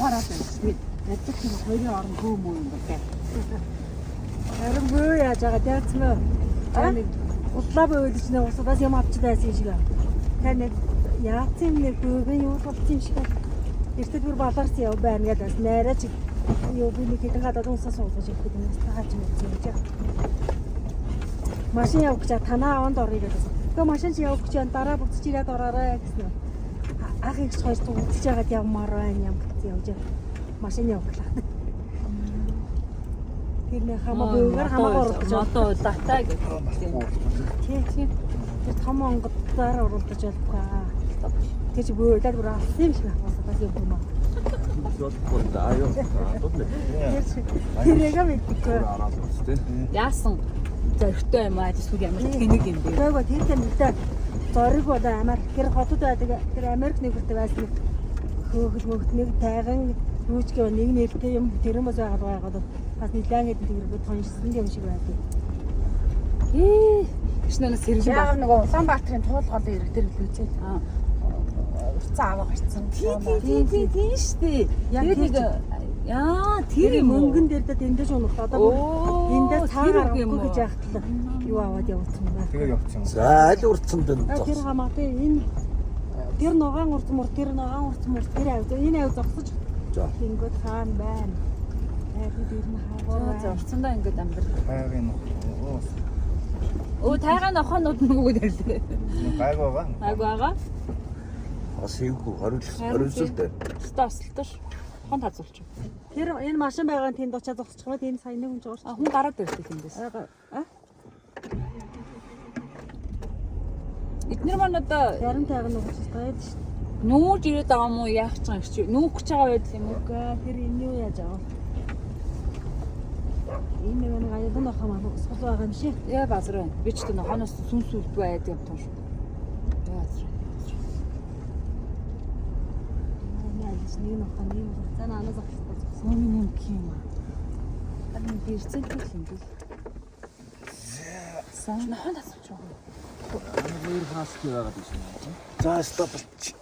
Гараад байна. Тэгээд яддаг тийм хоёрын орон хөө мөө юм байна. Харин бөө яаж байгаа яацсан бэ? Аа нэг удлаа бөөлж нэ усудаас юм авч байсан юм шиг аа. Тэр нэг яацсан юм нэг бөөгэн юу болсон юм шиг. Эртэд бүр баларс яв байна гэдэг бас найраа чи юу би нэг хэдэн гадаад усаас уулгаж ирэх гэдэг юм таач юм гэж. Машин явах гэж танаа аванд орё гэсэн. Тэгээ машин чи явах гэж дараа буцаж ирээд ороорой гэсэн. Ах их хоёр цугцж байгаад явмаар байна юм гэсэн явж. Машин явах гэлээ. Тэр нэг хамаа бөөгөр хамаагаа оруулж модоо улаатай гэх. Тий, тий. Тэр том онгодоор уралдаж болохгүй. Тэр чи бөөлөд бүр алсан юм шиг ахвасаас юм юм аа. Тэр чи тэрэг мэдгүй. Яасан зоригтой юм аа эсвэл ямар тэнэг юм бэ? Тээгөө тэр тань үлдээ зориг болоо амар тэр хотод байдаг тэр Америк нэгүрт байсан хөөгөл мөгт нэг тайган юуч гэв нэг нэртэй юм тэр хүмүүс байгаад байгаад бас нэлээд хэдэн төгрөгөд тоншсон юм шиг байдаг. Ээ. Шинэ сэргэлэн Яг нөгөө Улаанбаатарын туулгаалын ирэг дээр лүүцээ. Аа. Урцсан аваа гарцсан. Тий, тий, тий, тий штэ. Яг Тэгээд нэг тэр яа, тэр юм уу? Мөнгөн дээр дэ дэндэж унах. Одоо бүр Оо, эндээс цаа тэр үг юм гарахгүй уу? гэж яхад л юу аваад явуулсан юм байна. Тэгээ явчихсан. За аль урдсанд нь А, Тэр зогс. хамаатай энэ тэр ногоон урт мөр тэр ногоон урт мөр тэр ав энэ ав зогсож За. Тэнгүүд хаан байна. Айгуу дээр нь хаагур За, байна. урцсандаа ингээд амьдрал. Тайгын нөх. Өө, тайгаа нохоонууд нөгөөд ирлээ. Гайг байгаа. Айгу байгаа. Бас ийгүү хориглох хориглолтой. Өстө осолтош. Хон тазуулч. Тэр энэ машин байгаа нь тэнд очиж зогсчих юм. Тэнд сая нэг хүн жуурч. А хүн гараад ирлээ тэндээс. А? Эднэр маань одоо Зарим тайган нууж таад шүү. нүүж ирээд байгаа юм уу? Яах ч юм чи нүүх гэж байгаа байдал юм уу? Үгүй тэр энэ юу яаж авах? Энэ нэг нэг аялан нохоо маань сул байгаа юм шиг. Яа базар байна. Би ч тэр нохоноос сүнс үлдгүй айд юм тун шүү. Яа базар. Энэ аль нэг нохоо нэг за нанаа зогссон. Сүүн юм ким аа. Харин бэрцэн л юм би. Сан нохон тасч байгаа. Хоёр хаски байгаад байна. За стоп болчих.